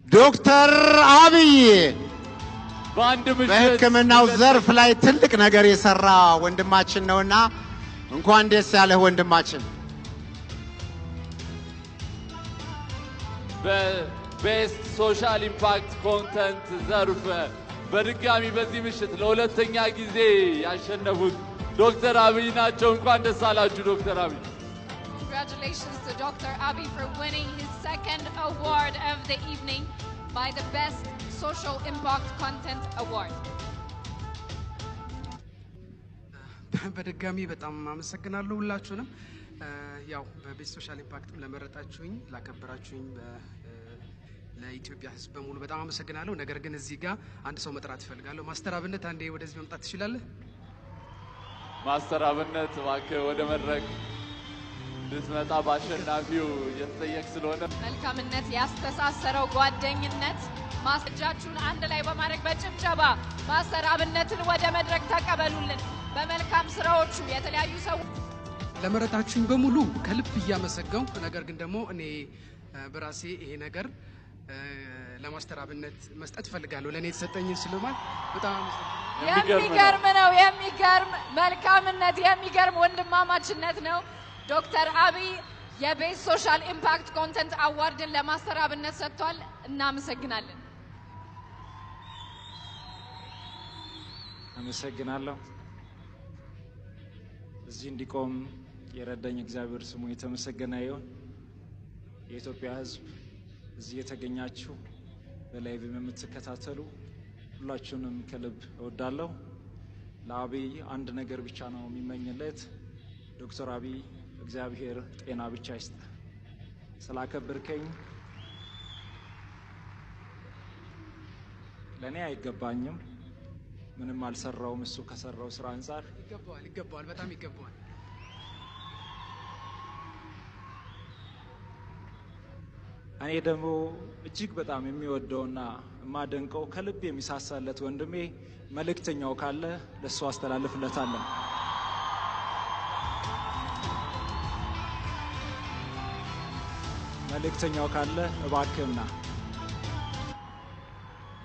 ዶክተር አብይ በአንድ ምሽት በሕክምናው ዘርፍ ላይ ትልቅ ነገር የሰራ ወንድማችን ነውና እንኳን ደስ ያለህ ወንድማችን። በ best social impact content ዘርፍ በድጋሚ በዚህ ምሽት ለሁለተኛ ጊዜ ያሸነፉት ዶክተር አብይ ናቸው። እንኳን ደስ አላችሁ ዶክተር አብይ። Congratulations to Dr. Abiy for winning his second award of the evening by the Best Social Impact Content Award. በድጋሚ በጣም አመሰግናለሁ ሁላችሁንም። ያው በ best social impact ም ለመረጣችሁኝ፣ ላከበራችሁኝ ለኢትዮጵያ ሕዝብ በሙሉ በጣም አመሰግናለሁ። ነገር ግን እዚህ ጋር አንድ ሰው መጥራት እፈልጋለሁ። ማስተር አብነት፣ አንዴ ወደዚህ መምጣት ትችላለህ? ማስተር አብነት፣ እባክህ ወደ መድረክ እንድትመጣ በአሸናፊው እየተጠየቅ ስለሆነ። መልካምነት ያስተሳሰረው ጓደኝነት፣ ማስጃችሁን አንድ ላይ በማድረግ በጭብጨባ ማስተር አብነትን ወደ መድረክ ተቀበሉልን። በመልካም ስራዎቹ የተለያዩ ሰዎች ለመረጣችሁኝ በሙሉ ከልብ እያመሰገንኩ፣ ነገር ግን ደግሞ እኔ በራሴ ይሄ ነገር ለማስተር አብነት መስጠት እፈልጋለሁ። ለእኔ የተሰጠኝን ሽልማት በጣም አመሰግናለሁ። የሚገርም ነው። የሚገርም መልካምነት፣ የሚገርም ወንድማማችነት ነው። ዶክተር አብይ የ best social impact content award ን ለማስተር አብነት ሰጥቷል። እናመሰግናለን። አመሰግናለሁ። እዚህ እንዲቆም የረዳኝ እግዚአብሔር ስሙ የተመሰገነ ይሁን። የኢትዮጵያ ሕዝብ፣ እዚህ የተገኛችሁ፣ በ live ም የምትከታተሉ ሁላችሁንም ከልብ እወዳለሁ። ለአብይ አንድ ነገር ብቻ ነው የሚመኝለት። ዶክተር አብይ፣ እግዚአብሔር ጤና ብቻ ይስጥ። ስላከበርከኝ ለእኔ አይገባኝም። ምንም አልሰራውም። እሱ ከሰራው ስራ አንጻር ይገባዋል፣ ይገባዋል፣ በጣም ይገባዋል። እኔ ደግሞ እጅግ በጣም የሚወደውና የማደንቀው፣ ከልብ የሚሳሳለት ወንድሜ መልእክተኛው ካለ ለእሱ አስተላልፍለታለሁ። መልእክተኛው ካለ እባክህና።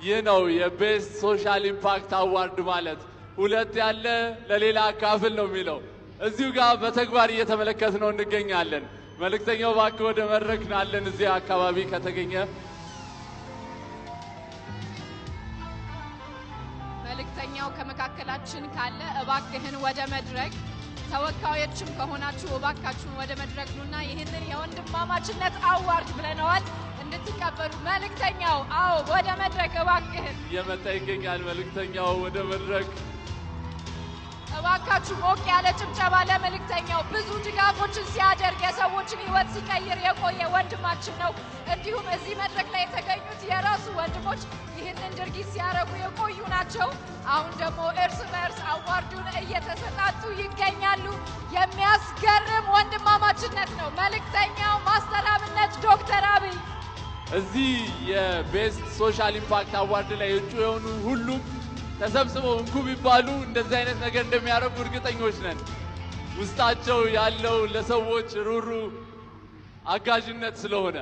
ይህ ነው የ best social impact award ማለት። ሁለት ያለ ለሌላ አካፍል ነው የሚለው። እዚሁ ጋር በተግባር እየተመለከት ነው እንገኛለን። መልእክተኛው እባክህ ወደ መድረክ ናለን እዚህ አካባቢ ከተገኘ። መልእክተኛው ከመካከላችን ካለ እባክህን ወደ መድረክ፣ ተወካዮችም ከሆናችሁ እባካችሁን ወደ መድረክ ኑና ይህንን የወንድማማችነት award ብለነዋል እንድትቀበሉ። መልእክተኛው፣ አዎ፣ ወደ መድረክ እባክህን። እየመጣ ይገኛል። መልእክተኛው ወደ መድረክ። እባካችሁ ሞቅ ያለ ጭብጨባ ለመልእክተኛው። ብዙ ድጋፎችን ሲያደርግ፣ የሰዎችን ሕይወት ሲቀይር የቆየ ወንድማችን ነው። እንዲሁም እዚህ መድረክ ላይ የተገኙት የራሱ ወንድሞች ይህንን ድርጊት ሲያደርጉ የቆዩ ናቸው። አሁን ደግሞ እርስ በእርስ award ኡን እየተሰጣጡ ይገኛሉ። የሚያስገርም ወንድማማችነት ነው። መልእክተኛው፣ ማስተር አብነት፣ ዶክተር አብይ። እዚህ የ best social impact award ላይ እጩ የሆኑ ሁሉም ተሰብስበው እንኩ ቢባሉ እንደዚህ አይነት ነገር እንደሚያደርጉ እርግጠኞች ነን። ውስጣቸው ያለው ለሰዎች ሩሩ አጋዥነት ስለሆነ።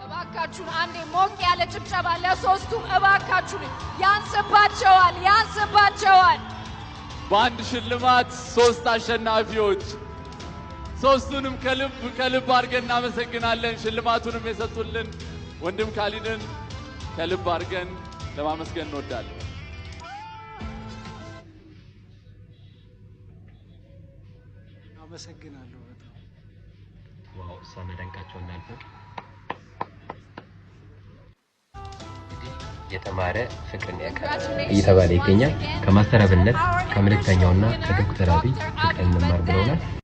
እባካችሁን አንዴ ሞቅ ያለ ጭብጨባ ለሶስቱም እባካችሁን። ያንስባቸዋል፣ ያንስባቸዋል። በአንድ ሽልማት ሶስት አሸናፊዎች፣ ሶስቱንም ከልብ ከልብ አድርገን እናመሰግናለን። ሽልማቱንም የሰጡልን ወንድም ካሊድን ከልብ አድርገን ለማመስገን እንወዳለን። አመሰግናለሁ በጣም። Wow፣ ሳናደንቃቸው እናልፈው። እንግዲህ የተማረ ፍቅርን ያቀርባል እየተባለ ይገኛል። ከማስተር አብነት፣ ከመልእክተኛውና ከዶክተር አብይ ፍቅርን እንማር ብለውናል።